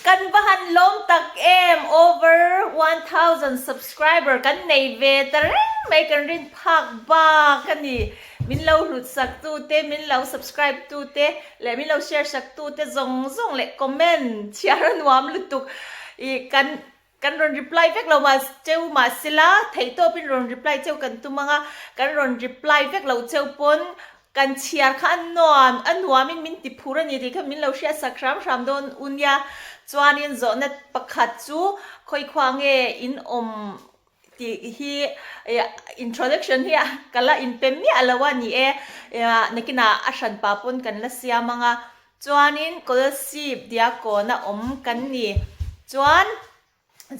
Kan va han lawm tak em over 1000 subscriber kan nei ve ta reng mai kan rin phak bak a ni. Min lo hlut sak tu te, min lo subscribe tu te leh min lo share sak tu te zawng zawng leh comment chhiar a nuam lutuk i kan Kan rawn reply vek lo mah cheu mahsela theihtawpin rawn reply cheu kan tum ang a, kan rawn reply vek loh cheu pawn kan chhiar kha a nuam a nuamin min ti phur a ni tih kha min lo hriatsak hram hram dawn u nia. Chuanin zawhna pakhat chu khawikhua nge in awm tih hi introduction hi ka la inpe miah lo a ni e, nakinah a hranpa pawn kan la siam ang a. Chuanin Kolasib Diakawna awm kan ni. Chuan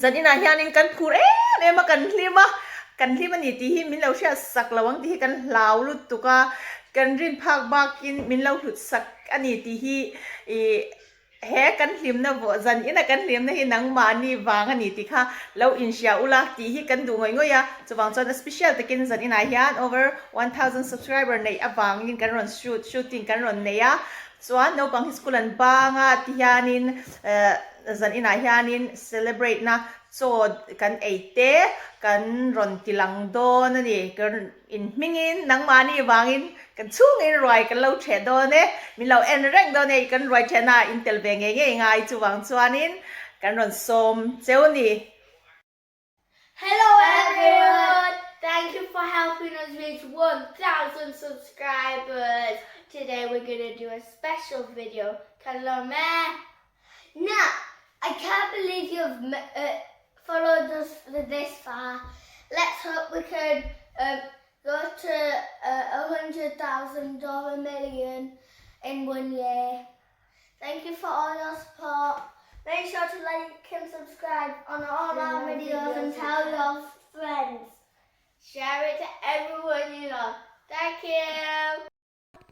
zaninah hianin kan phur em em a, kan hlim a, kan hlim a ni tih hi min lo hriat sak lo ang tih hi kan hlau lutuk a, kan rin phak bakin min lo hlut sak a ni tih hi ih he kan hlimna vawh zanina kan hlimna hi nangmahni vang a ni tih kha lo inhria ula tih hi kan duh ngawih ngawih a. Chuvang chuan a special takin zaninah hian over 1000 subscriber neih avangin kan rawn shoot shooting kan rawn nei a. Chuan naupang hi school an bang a ti hianin eh zan inah hianin celebrate na chaw kan ei te kan rawn ti lang dawn a ni. Kan in hmingin nangmahni vangin kan chhungin ruai kan lo theh dawn e. Min lo en reng dawn e kan ruai thehna ah in tel ve ngei ngei ngai chuvang chuanin kan rawn sawm cheu a ni. Hello everyone! Thank you for helping us reach 1,000 subscribers. Today we're going to do a special video. Kalome! Now, I can't believe you've uh, followed us this far. Let's hope we can um, go to uh, 100,000 or a million in one year. Thank you for all your support. Make sure to like and subscribe on all our videos and tell your friends. Share it to everyone you know. Thank you.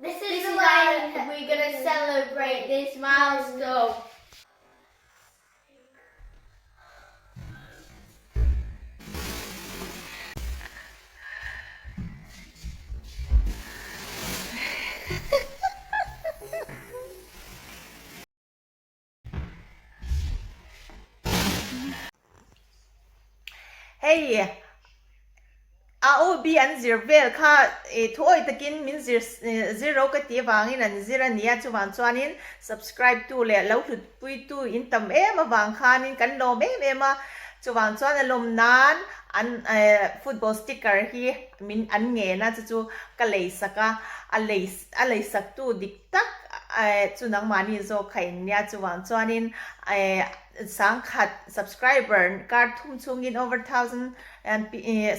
This is, This the is way how we're gonna celebrate this milestone. Hei AOB an zir vel kha i thuawi takin min zir zir ro ka tih avangin an zir a nia chuvang chuanin subscribe tu leh lo hlut puitu in tam em avang khanin kan lawm em em a chuvang chuan a lawm nan an football sticker hi min an ngen a chu chu ka lei sak a a lei a lei sak tu dik tak chu nangmahni zawk kha in nia chuvang chuanin sangkhat subscriber kar thum chhungin over thousand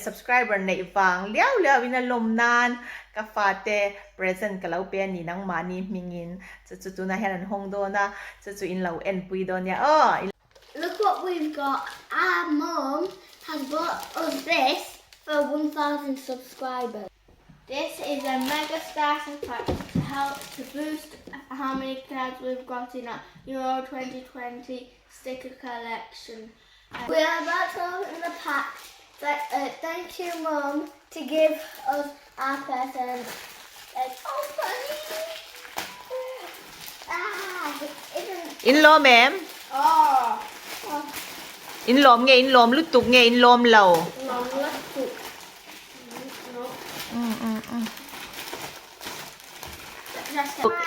Subscriber neih vang liau liau in a lawm nan ka fate present ka lo pe a ni nangmahni hmingin chu chu tunah hian an hawng dawn a chu chu in lo en pui dawn nia aw. Look what we've got, our mum has bought us this for 1000 subscribers. This is a mega starter pack to help to boost how many cards we've got in our Euro 2020 sticker collection. We are about to open the pack. But, uh, thank you, Mum, to give us our present. Let's open it. Ah, isn't... In lawm em? Oh. In lawm nge in lawm lutuk nge in lawm lo? Lawm lutuk.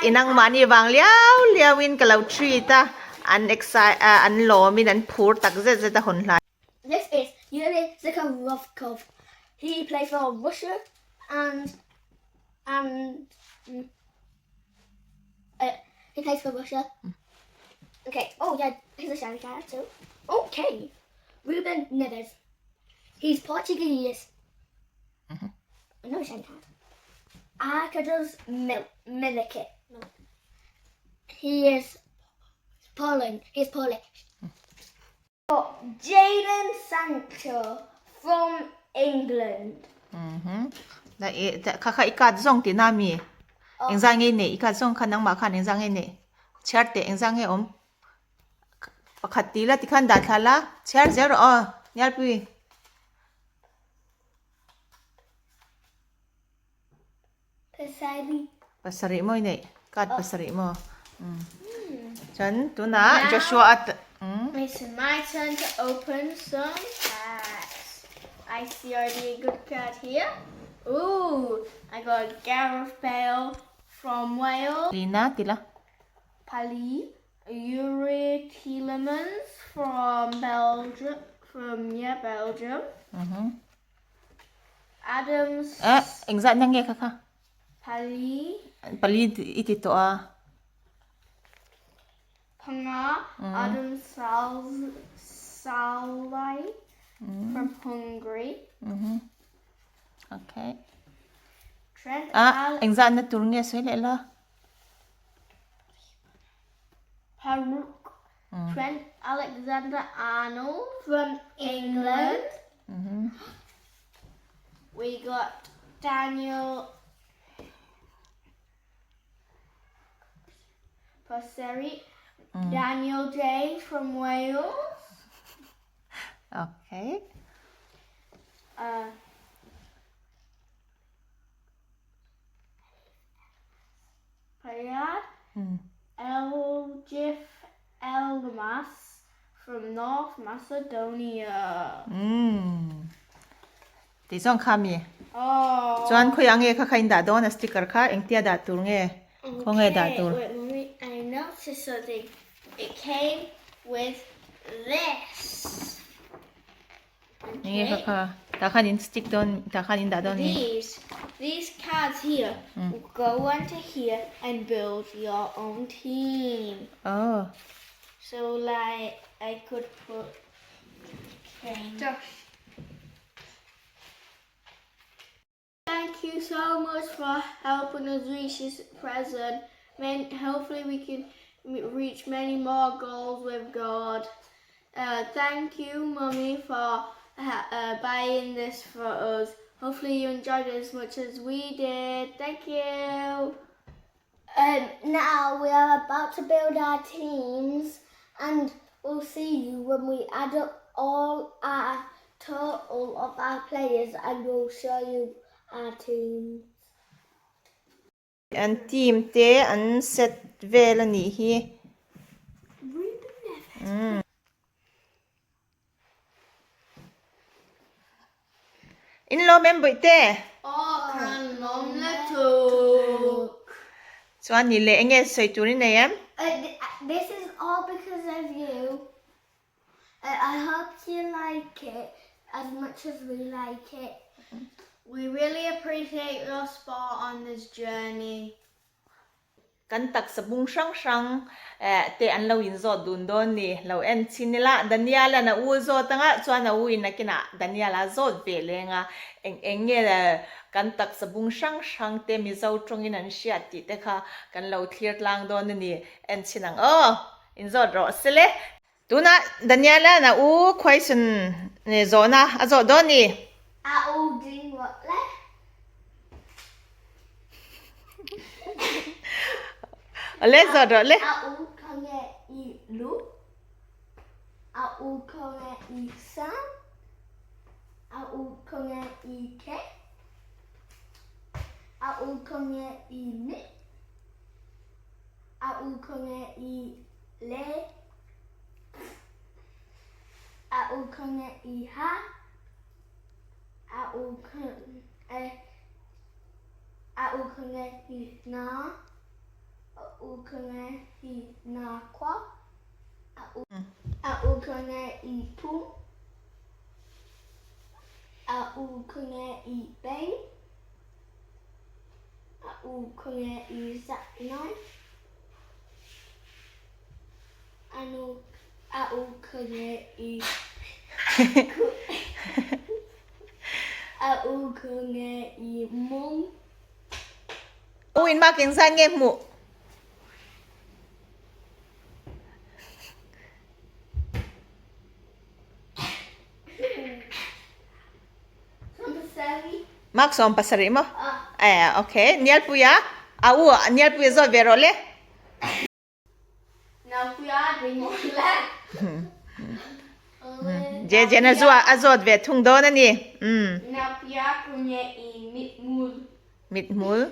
Inang mahni vang liau liau in ka lo treat a, an excite ah an lawm in an phur tak zet zet a hawn hlai. This is Yuri Zakharovkov. He plays for Russia and and uh, he plays for Russia. Okay. Oh yeah, he's a shiny card too. Okay. Ruben Neves. He's Portuguese. Another shiny card. Arkadiusz Mil Milik. He is Poland. He's Polish. Got Jadon Sancho from England. Na i kha kha i kat zawng tih na mi? Engzah nge i neih? I kat zawng kha nangmah khan engzah nge i neih? Chhiar teh engzah nge awm? Pakhat tih la tikhan dah thla la chhiar zel rawh aw Nialpui. Pasarih. Pasarih maw i neih? Card pasarih maw? Chuan tunah Joshua a umm. It's my turn to open some packs. I see already a good card here. Ooh, I got Gareth Bale from Wales. Lina tila. Pali Yuri Tielemans from Belgium from yeah Belgium. Mhm. Adams. Eh, engzat na nge kha kha? Pali. Pali i ti tawh a. Panga Adam Sal Salai from Hungary. Mhm. Okay. Trent Ah, Al engzat na tur nge sawi leh la? Paruk Trent Alexander Arnold from England. Mhm. We got Daniel Passeri, Daniel James from Wales. Okay. Uh, Pariad Eljif Elmas from North Macedonia. Umm. Tih chuan kha mi. Oh. Chuan khawi ang nge kha kha in dah dawn a sticker kha engtia dah tur nge khaw nge dah tur. Wait, mummy, I noticed something. It came with this. Enge kha kha tah khan in stick dawn tah khan in dah dawn ni. These these cards here will go onto here and build your own team. Oh. So like I could put Josh. Thank you so much for helping us reach this present. Man, hopefully we can reach many more goals with God. Uh, thank you, Mummy, for uh, buying this for us. Hopefully you enjoyed it as much as we did. Thank you. Um, now we are about to build our teams and we'll see you when we add up all our total of our players and we'll show you our teams. An team te an set vel a nih hi. In lawm em bawihte? Aw kan lawm le tuk. Chuan ni leh enge sawi tur i nei em? This is all because of you. I hope you like it as much as we like it. We really appreciate your support on this journey. Kan taksa bung hrang hrang te an lo inzawt dun dawn ni. Lo en chhin ila, Daniel-a'n a u zawt anga chuan a u in nakinah Daniel-a zawt ve leng a, eng eng nge kan taksa bung hrang hrang te Mizo tawngin an hriat tih te kha kan lo thlir tlang dawn a ni. En chhin ang aw, inzawt rawh se le. Tunah Daniel-a'n a u question zawhna a zawh dawn ni. A u ding rawh le. Awle zawh rawh le. A u kha nge i lu? A u kha nge i sam? A u kha nge i ke? A u kha nge i mit? A u kha nge i le? A u kha nge i ha? A u kha e A u kha nge i na? A u kha nge i na khua? A u A u kha nge i pu? A u kha nge i beng? A u kha nge i zak nai? A nu A u kha nge i A u kha nge i mung? U in mak engzat nge hmuh? Mark 17 maw? Eh, okay. Nialpuia, a u Nialpuia zawt ve rawh le. Jejen a zua a zawt ve thung dawn a ni. Um. Mithmul.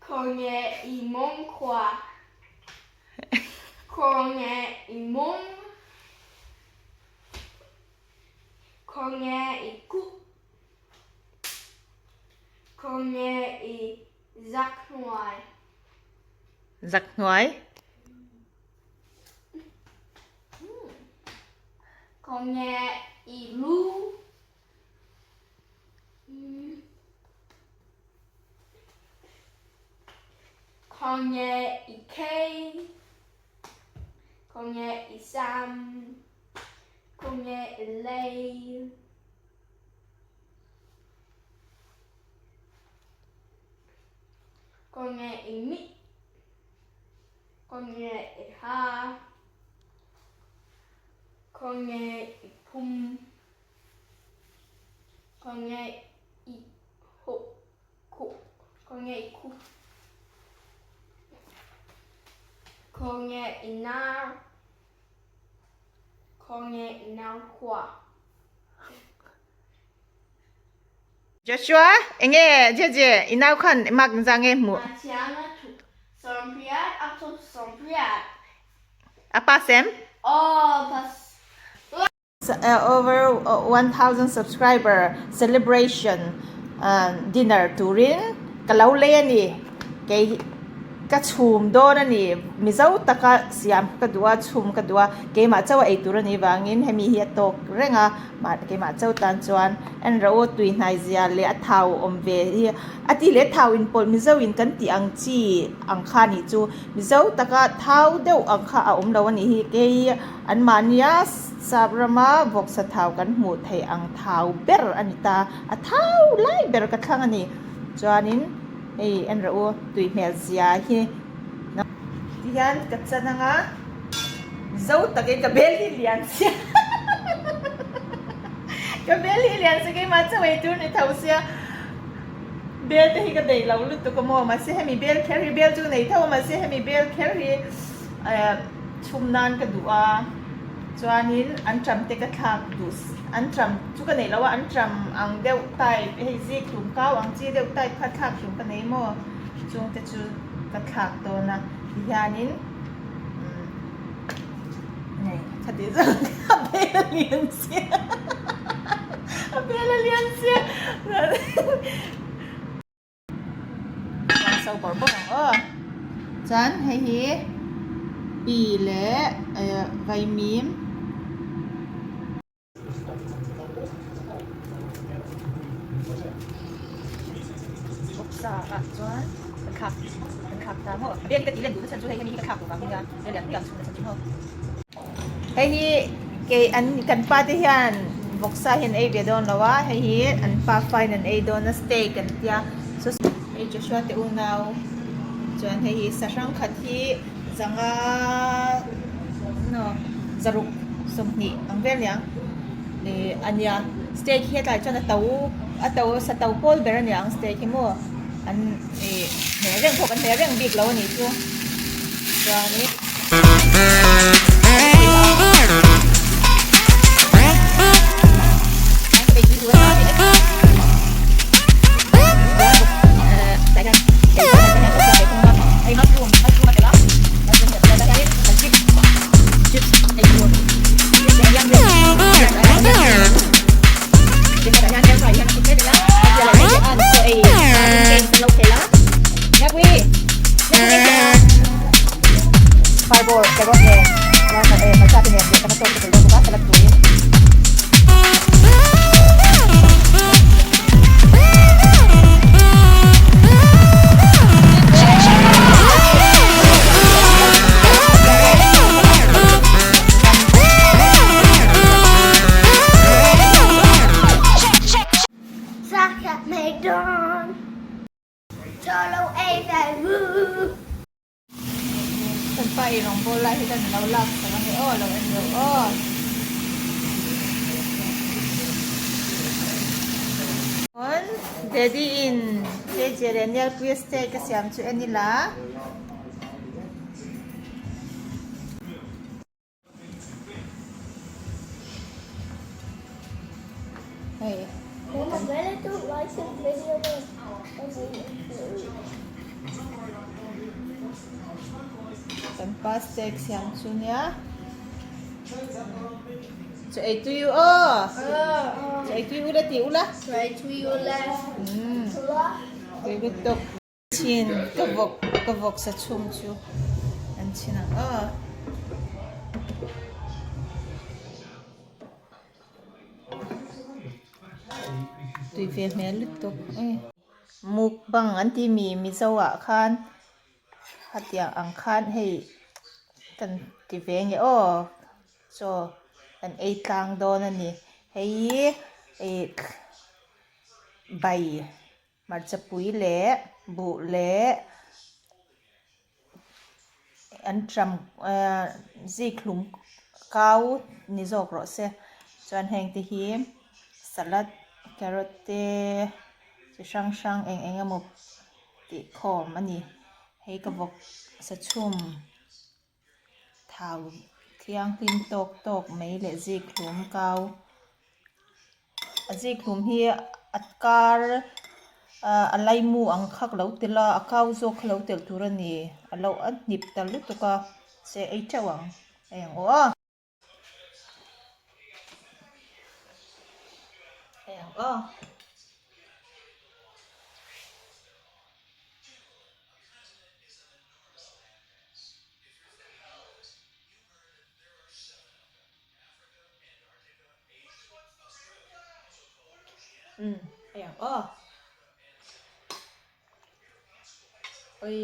Khawnge i mawngkhua? Khawnge i mawng? Khawnge i kut? Khawnge i zakhnuai? Zakhnuai? Khawnge i lu? Khawnge i ke? Khawnge i sam? Khawnge i lei? Khawnge i mit? Khawnge i ha? Khawnge i pum? Khawnge i ho khuh? Khawnge i khuh? Khawnge i nar? Khawnge i nau khua? Joshua, enge Jeje i nau khan mark engzah nge hmuh? A thiang a thup sawmriat a thup sawmriat. A pass em? Aw pass. Over 1000 subscriber celebration dinner turin ka lo lei a ni. Kei ka chhum dawn a ni. Mizo taka siam ka duh a, chhum ka duh a, keimah chauh a ei tur a nih vangin hemi hi a tawk reng a, keimah chauh tan chuan en rawh u tui hnai zia leh a thau awm ve hi a ti leh thau inpawlh Mizo in kan tih ang chi ang kha nih chu Mizo taka thau deuh ang kha a awm lo a nih hi. Kei Anmahnia sap rama vawksa thau kan hmuh theih ang thau ber a ni ta, a thau lai ber ka thlang a ni. Chuanin hei en rawh u, tui hmel zia hi tihian ka chan anga zo takin ka bel hi lian sia ka bel hi lian sia keimah chauh ei tur ni tho sia bel te hi ka nei lo lutuk a maw mahse hemi bel kher hi bel chu ka nei tho a mahse hemi bel kher hi Chhum nan ka duh a, chuanin anṭam te ka thlak duh, anṭam chu ka neih lo a, anṭam ang deuh type hei zik hlum kau ang chi deuh type kha thlak hlum ka nei maw, chung te chu ka thlak dawn a, tihianin nei khati zawng a bel a lian sia a bel a lian sia. Chuan so bawrh bawrh ang aw. Chuan hei hi pi leh vaimim. Sa ah chuan kan thlak kan thlak ta maw. A biak hi ka tih len duh na chhan chu hei hemi hi ka thlak duh vang nia a lian pui ang chhun na chhan chu maw. Hei hi kei an kan pa te hian vawksa hi an ei ve dawn lo a hei hi an pa fain an ei dawn a steak an tia saw hei Joshua te unau chuan hei hi sahrang khat hi zanga zaruk sawmhnih ang vel aniang ih a nia steak hi a tlai chuan a to a to sa to pawl ber aniang steak hi maw an ih hmeh reng pawh kan hmeh reng bik lo anih chu chuanin. Fireball, carrot nen, hmarcha te nen leh tomato te tel dawn bawk a salad turin. Kan pa ei rawng bawl lai hi chuan alo lak sak a ni aw alo en reuh aw. Chuan Daddy in KJ leh Nialpuia steak a siam chu en ila. Hei Apa steak siam chu nia. Chaw ei tui u aw. Chaw ei tui ula ti ula. Chaw ei tui ula. Tui lutuk. Chin ka vawk ka vawk sa chhum chu an chhin ang aw. Tui ve hmel lutuk. Mukbang an ti mi Mizo ah khan Hetiang ang khan hei kan ti ve nge aw chaw kan ei tlang dawn a ni hei ih bai hmarcha pui leh buh leh an ṭam ehh zikhlum kau ni zawk rawh se chuan heng te hi salad carrot te chi hrang hrang eng eng emaw. Tih khawm a ni. Hei ka vawk sa chhum thau thianghlim tawk tawk mai leh zik hlum kau. A zik hlum hi a kar ah a laimu ang kha ka lo telh a, a kau zawk kha lo telh tur a ni. A lo a hnip ta lutuk a, se ei teuh ang. Hei ang aw. Hei ang aw. Umm hei ang aw. Oi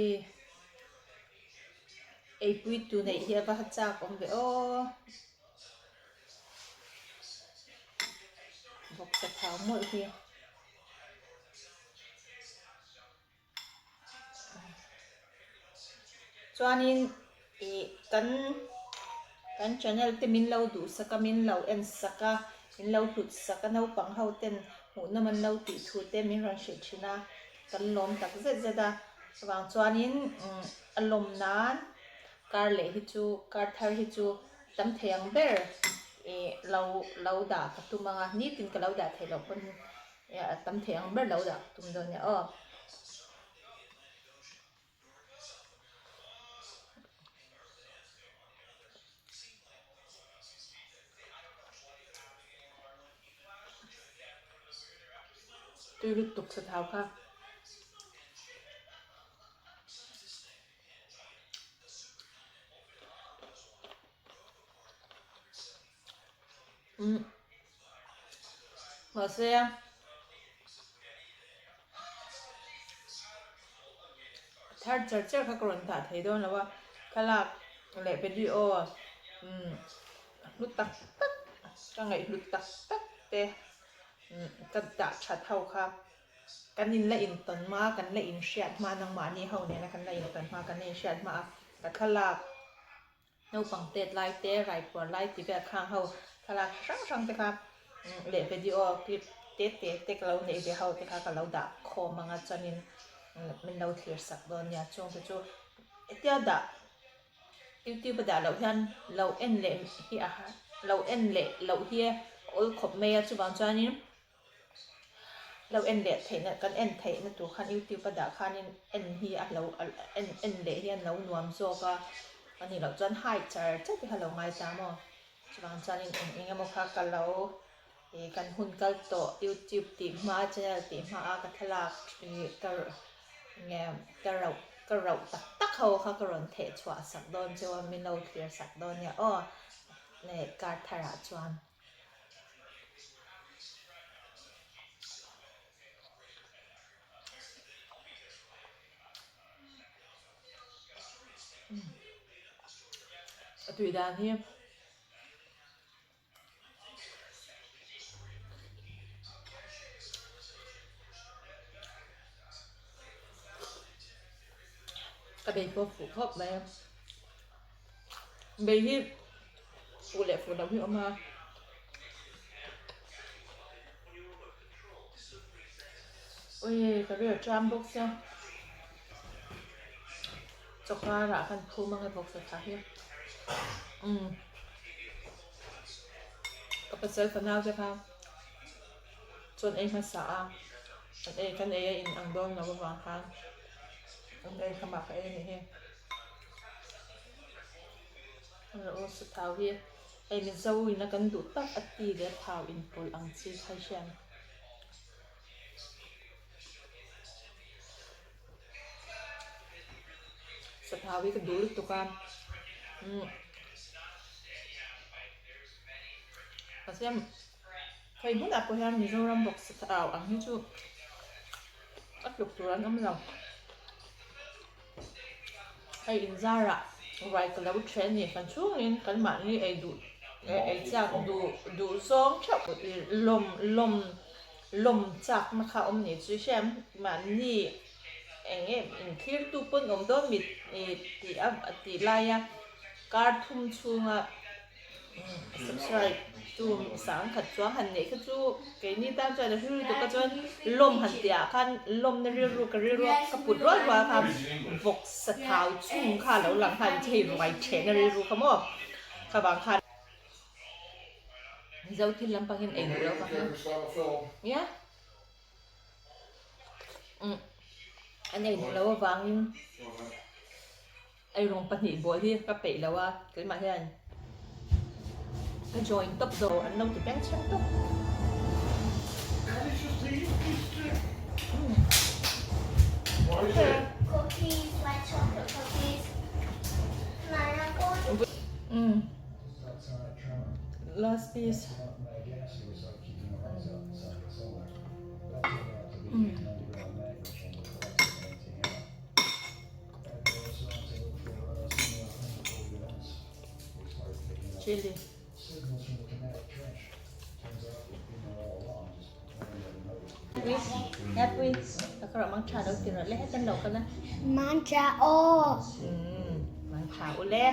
eipui tu neih hi a va ha chak awm ve aw vawksa thau mawlh hi chuanin ih kan kan channel te min lo duhsak a min lo en sak a min lo hlut sak a naupang ho ten hmuhnawm an lo tih thu te min rawn hrilh thin a kan lawm tak zet zet a chuvang chuanin a lawm nan kar leh hi chu kar thar hi chu tam thei ang ber ih lo lo dah ka tum ang a nitin ka lo dah theih loh pawn a tam thei ang ber lo dah ka tum dawn nia aw. Tui lutuk sa thau kha. Umm. Mahse thar char char kha ka rawn dah thei dawn lo a thlalak leh video umm hlu tak tak ka ngaihhlut tak tak te umm ka dah that ho kha kan in la intawn hma kan la inhriat hma nangmahni ho nena kan la intawn hma kan la inhriat hma a ka thlalak. Naupang tet lai te, raipuar lai ti vel khang ho thlalak hrang hrang te kha leh video clip te te te ka lo neih ve ho te kha ka lo dah khawm ang a chuanin min lo thlir sak dawn nia chung te chu hetia dah youtube a dah loh hian lo en leh hi a lo en leh loh hi a awl khawp mai a chuvang chuanin. Lo en leh theihna kan en theihna tur khan youtube a dah khanin en hi a lo en en leh hian lo nuam zawk a a nih loh chuan hai char char te kha lo ngai ta maw chuvang chuanin eng eng emaw kha ka lo ih kan hun kal tawh youtube tih hma channel tih hma a ka thlalak ih ka nge ka rauh ka rauh tak tak ho kha ka rawn theh chhuah sak dawn cheu a min lo thlir sak dawn nia aw kar tharah chuan. A tui dan hi ka bei pawh fuh khawp mai a bei hi Fuh leh fuh loh hi a awm a. Ui ka rel tram bawk sia. Chaw karah khan phum ang e bawk sa tha hi. Umm. Ka pasal fanau te kha chuan ei hmasa a. Kan ei kan ei a in ang dawn lo avang khan an ei kha mah ka ei a nih hi. Aw sathau hi hei Mizo in a kan duh tak a ti leh a thau inpawlh ang chi kha hian. Sathau hi ka duh lutuk a umm mahse hei hmunah pawh hian Mizoram bawk sathau ang hi chu a tluk tur an awm lo. Hei inzarah ruai ka lo then a ni kan chhungin kan mahni ei duh ei chak duh duh zawng theuh lawm lawm lawm chakna kha awm ni chu hriam mahni eng nge inthlir tu pawn awm dawn mit tih a tih laia kar thum chhunga subscribe tu sang khat chuang han neih kha chu keini tan chuan a rilru tuk a chuan lawm han tih ah khan lawmna rilru ka rilru a ka put rual rual kha vawk sa thau chhung kha a lo lang khan hei ruai thehna rilru kha maw kha vang khan Mizo thil lampang hian ei duh lo ka nia umm an ei duh lo avangin. Eirawng pahnih bawl hi ka peih lo a, keimah hian ka join tawp zo an lo ti beng chheng tawp. Last piece. Chilli. Happy. Ka mang tha lo ti rawh le hetan lo ka na. Mang tha aw. Mang tha u le.